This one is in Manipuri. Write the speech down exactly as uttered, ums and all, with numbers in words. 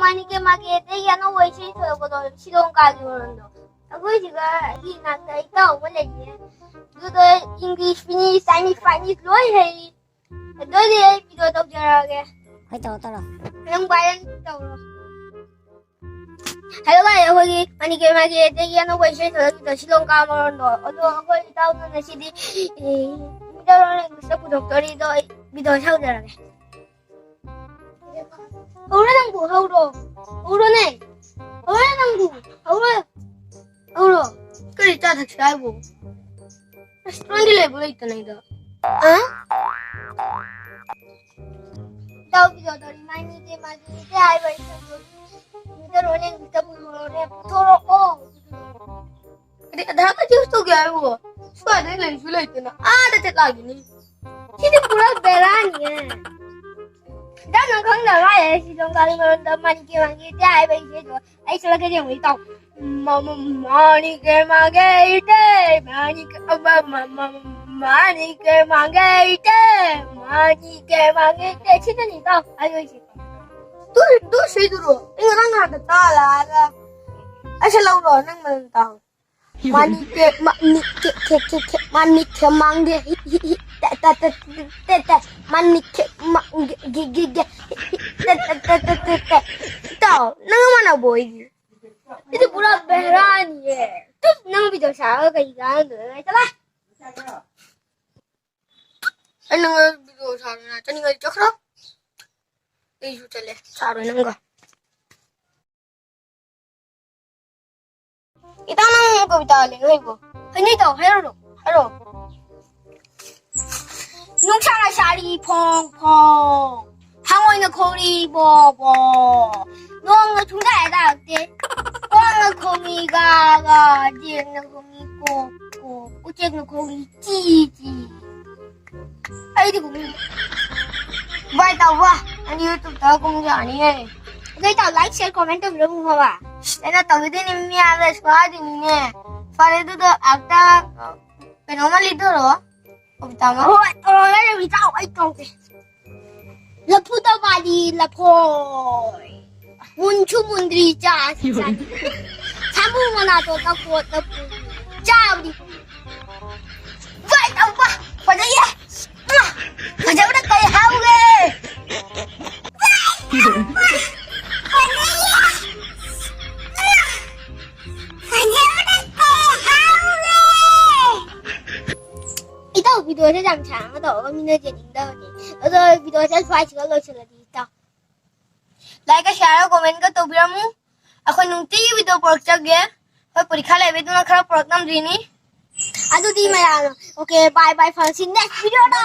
ꯃꯥꯅꯤꯀꯦ ꯃꯥꯒꯦꯗꯒꯤ ꯑꯅꯧꯕ ꯏꯁꯩ ꯊꯣꯛꯂꯛꯄꯗꯣ, ꯁꯤꯂꯣꯡꯀꯥꯒꯤ ꯃꯔꯣꯟꯗꯣ꯫ ꯑꯩꯈꯣꯏ ꯁꯤꯒ ꯑꯩꯒꯤ ꯏꯅꯥꯛꯇ ꯏꯇꯥꯎ ꯑꯃ ꯂꯩꯌꯦ꯫ ꯑꯗꯨꯗꯣ English, Finnish, Chinese, Chinese ꯂꯣꯏ ꯍꯩ꯫ ꯑꯗꯨꯗꯤ ꯑꯩ video ꯇꯧꯖꯔꯛꯑꯒꯦ꯫ ꯍꯣꯏ, ꯇꯧꯔꯣ, ꯇꯧꯔꯣ꯫ ꯅꯪ viral ꯇꯧꯔꯣ꯫ Hello guys, ꯑꯩꯈꯣꯏꯒꯤ ꯃꯥꯅꯤꯀꯦ ꯃꯥꯒꯦꯗꯒꯤ ꯑꯅꯧꯕ ꯏꯁꯩ ꯊꯣꯛꯂꯛꯈꯤꯕꯗꯣ, ꯁꯤꯂꯣꯡꯀꯥ ꯃꯔꯣꯟꯗꯣ꯫ ꯑꯗꯣ ꯑꯩꯈꯣꯏ ꯏꯇꯥꯎꯗꯨꯅ ꯁꯤꯗꯤ, ꯑꯦ, ꯃꯤꯇꯜ ꯂꯣꯟ English ꯇ ꯄꯨꯊꯣꯛꯇꯣꯔꯤꯗꯣ ꯑꯩ video ꯁꯥꯎꯖꯔꯒꯦ꯫ ꯍꯧꯔꯣ ꯅꯪꯕꯨ, ꯍꯧꯔꯣ꯫ ꯍꯧꯔꯣꯅꯦ꯫ ꯍꯧꯔꯣ ꯅꯪꯕꯨ, ꯍꯧꯔꯣ꯫ ꯍꯧꯔꯣ꯫ ꯀꯔꯤ ꯆꯥ ꯊꯛꯁꯤ ꯍꯥꯏꯕꯨ? Restaurant ꯇ ꯂꯩꯕꯨ ꯂꯩꯇꯅ ꯑꯩꯗꯣ꯫ ꯑ? ꯏꯇꯥꯎ ꯕꯤꯖꯣꯗꯣꯔꯤ ꯃꯥꯏ ꯃꯤꯠꯇꯦ ꯃꯥꯒꯤ ꯃꯤꯠꯇꯦ ꯍꯥꯏꯕ ꯏꯁꯩꯗꯣ ꯃꯤꯇꯜ ꯂꯣꯟ English ꯇ ꯄꯨꯊꯣꯔꯛꯑꯣꯅꯦ, ꯄꯨꯊꯣꯔꯛꯑꯣ꯫ ꯑꯗꯩ ꯑꯙꯥꯔ card use ꯇꯧꯒꯦ ꯍꯥꯏꯕꯨ ꯁ꯭ꯋꯥꯏꯗ ꯂꯩꯁꯨ ꯂꯩꯇꯅ ꯑꯥꯗ ꯆꯠꯂꯛꯑꯒꯦꯅꯦ꯫ ꯁꯤꯗꯤ ꯄꯨꯔꯥ ꯕꯦꯔꯥꯅꯤꯌꯦ꯫ ꯏꯇꯥꯎ ꯅꯪ ꯈꯪꯗꯕ ꯃꯥꯜꯂꯦ, ꯁꯤꯂꯣꯡꯀꯥꯒꯤ ꯃꯔꯣꯟꯗ ꯃꯥꯅꯤꯀꯦ ꯃꯥꯒꯦ ꯇꯦ ꯍꯥꯏꯕ ꯏꯁꯩꯗꯣ ꯑꯩ ꯁꯛꯂꯛꯀꯦ ꯌꯦꯡꯉꯨ ꯏꯇꯥꯎ꯫ ꯃ-, ꯃ-, ꯃꯥꯅꯤꯀꯦ ꯃꯥꯒꯦ ꯏꯇꯦ, ꯃꯥꯅꯤꯀꯦ, ꯑ, ꯃ-, ꯃ-, ꯃ-, ꯃꯥꯅꯤꯀꯦ ꯃꯥꯒꯦ ꯏꯇꯦ, ꯃꯥꯅꯤꯀꯦ ꯃꯥꯒꯦ ꯏꯇꯦ꯫ ꯁꯤꯗꯅꯤ ꯏꯇꯥꯎ ꯍꯥꯏꯗꯣꯏꯁꯦ꯫ ꯑꯗꯨ, ꯑꯗꯨ ꯏꯁꯩꯗꯨꯔꯣ? ꯑꯩ ꯉꯔꯥꯡ ꯅꯍꯥꯟꯗ ꯇꯥꯔꯒ꯫ ꯑꯩ ꯁꯛꯂꯛꯎꯔꯣ? ꯅꯪ ꯃꯔꯣꯟ ꯇꯥꯎ꯫ ꯃꯥꯅꯤꯀꯦ, ꯃꯥꯅꯤꯀꯦ, ꯀꯦ, ꯀꯦ, ꯀꯦ, ꯃꯥꯅꯤꯀꯦ ꯃꯥꯡꯒꯦ, ꯍꯤ, ꯍꯤ, ꯍꯤ, ꯇꯦ, ꯇꯦ, ꯇꯦ, ꯇꯦ, ꯇꯦ, ꯃꯥꯅꯤꯀꯦ ꯃꯥꯡꯒꯦ, ꯒꯦ, ꯒꯦ, ꯒꯦ, ꯍꯤ, ꯍꯤ, ꯇꯦ, ꯇꯦ, ꯇꯦ, ꯇꯦ, ꯇꯦ, ꯇꯦ꯫ ꯏꯇꯥꯎ, ꯅꯪ ꯃꯥꯟꯅꯕꯣ ꯑꯩꯒꯤ? ꯁꯤꯗꯤ ꯄꯨꯔꯥ ꯕꯦꯔꯥꯅꯤꯌꯦ꯫ ꯇꯨꯠ, ꯅꯪ video ꯁꯥꯔꯒ ꯀꯩ ꯀꯥꯟꯅꯗꯣꯏꯅꯣ? ꯆꯠꯂꯣ꯫ ꯑꯩ ꯅꯪꯒ video ꯁꯥꯔꯣꯏꯅ ꯆꯠꯅꯤꯡꯉꯗꯤ ꯆꯠꯈ꯭ꯔꯣ꯫ ꯑꯩꯁꯨ ꯆꯠꯂꯦ, ꯁꯥꯔꯣꯏ ꯅꯪꯒ꯫ ꯏꯇꯥꯎ, ꯅꯪ ꯀꯕꯤꯇꯥ ꯂꯦꯡ ꯍꯩꯕ꯭ꯔꯣ? ꯍꯩꯅꯩ ꯏꯇꯥꯎ, ꯍꯥꯏꯔꯛꯎꯔꯣ? ꯍꯥꯏꯔꯛꯑꯣ꯫ ꯅꯨꯡꯁꯥꯅ ꯁꯥꯔꯤ ꯐꯣꯡ ꯐꯣꯡ, ꯍꯉꯣꯏꯅ ꯈꯣꯡꯂꯤ ꯕꯣ ꯕꯣ, ꯅꯣꯡꯅ ꯁꯨꯡꯇꯥ ꯍꯦꯛ ꯇꯥꯔꯛꯇꯦ꯫ ꯀ꯭ꯋꯥꯛꯅ ꯈꯣꯡꯂꯤ ꯒꯥ ꯒꯥ, ꯌꯦꯟꯅ ꯈꯣꯡꯂꯤ ꯀꯣ ꯀꯣ, ꯎꯆꯦꯛꯅ ꯈꯣꯡꯂꯤ ꯆꯤ ꯆꯤ꯫ ꯑꯩꯗꯤ ꯈꯣꯡꯂꯤ꯫ ꯚꯥꯏ ꯇꯧꯕ, ꯑꯩꯗꯤ YouTube ꯇ ꯀꯨꯝꯖꯔꯅꯤꯌꯦ꯫ ꯑꯗꯨ ꯏꯇꯥꯎ like, share, comment ꯇꯧꯕꯤꯔꯝꯃꯨ ꯍꯥꯏꯕ꯫ ꯑꯩꯅ ꯇꯧꯕꯤꯗꯣꯏꯅꯤ, ꯃꯤ ꯍꯥꯏꯕ ꯁꯨꯍꯥꯏꯗꯣꯏꯅꯤꯅꯦ꯫ ꯐꯔꯦ, ꯑꯗꯨꯗꯣ ꯑꯝꯇ ꯀꯩꯅꯣꯝꯃ ꯂꯤꯊꯣꯔꯛꯑꯣ꯫ ꯀꯕꯤꯇꯥ ꯑꯃ꯫ ꯍꯣꯏ, ꯑꯣ, ꯂꯩꯔꯝꯃꯤ, ꯇꯥꯎ, ꯑꯩ ꯇꯧꯒꯦ꯫ ꯂꯐꯨꯗ ꯃꯥꯜꯂꯤ ꯂꯐꯣꯏ꯫ ꯃꯨꯟꯁꯨ ꯃꯨꯟꯗ꯭ꯔꯤ ꯆꯥꯁꯤ ꯆꯥꯁꯤ꯫ ꯁꯥꯃꯨ ꯃꯅꯥꯇꯣꯟ ꯇꯀꯣꯠꯅ ꯄꯨꯟ꯫ ꯆꯥꯕꯗꯤ꯫ ꯋꯥꯏ ꯇꯧꯕ꯫ ꯐꯖꯩꯌꯦ꯫ ꯐꯖꯕꯅ ꯀꯩ ꯍꯥꯎꯒꯦ? ꯐꯖꯕꯅ ꯀꯩ ꯍꯥꯎꯒꯦ? ꯏꯇꯥꯎ, videoꯁꯦ ꯌꯥꯝ ꯁꯥꯡꯅ ꯇꯧꯔꯒ ꯃꯤꯅ ꯌꯦꯡꯅꯤꯡꯗꯕꯅꯦ꯫ ꯑꯗꯣ videoꯁꯦ ꯁ꯭ꯋꯥꯏꯁꯤꯒ ꯂꯣꯏꯁꯤꯜꯂꯗꯤ ꯏꯇꯥꯎ꯫ Like, share, commentꯀ ꯇꯧꯕꯤꯔꯝꯃꯨ꯫ ꯑꯩꯈꯣꯏ ꯅꯨꯡꯇꯤꯒꯤ video ꯄꯨꯔꯛꯆꯒꯦ꯫ ꯍꯣꯏ, ꯄꯔꯤꯈꯥ ꯂꯩꯕꯩꯗꯨꯅ ꯈꯔ ꯄꯨꯔꯛ ꯉꯝꯗ꯭ꯔꯤꯅꯤ꯫ ꯑꯗꯨꯗꯤ ꯃꯌꯥꯝ, okay, bye bye, ꯐꯪꯁꯤ next videoꯗ꯫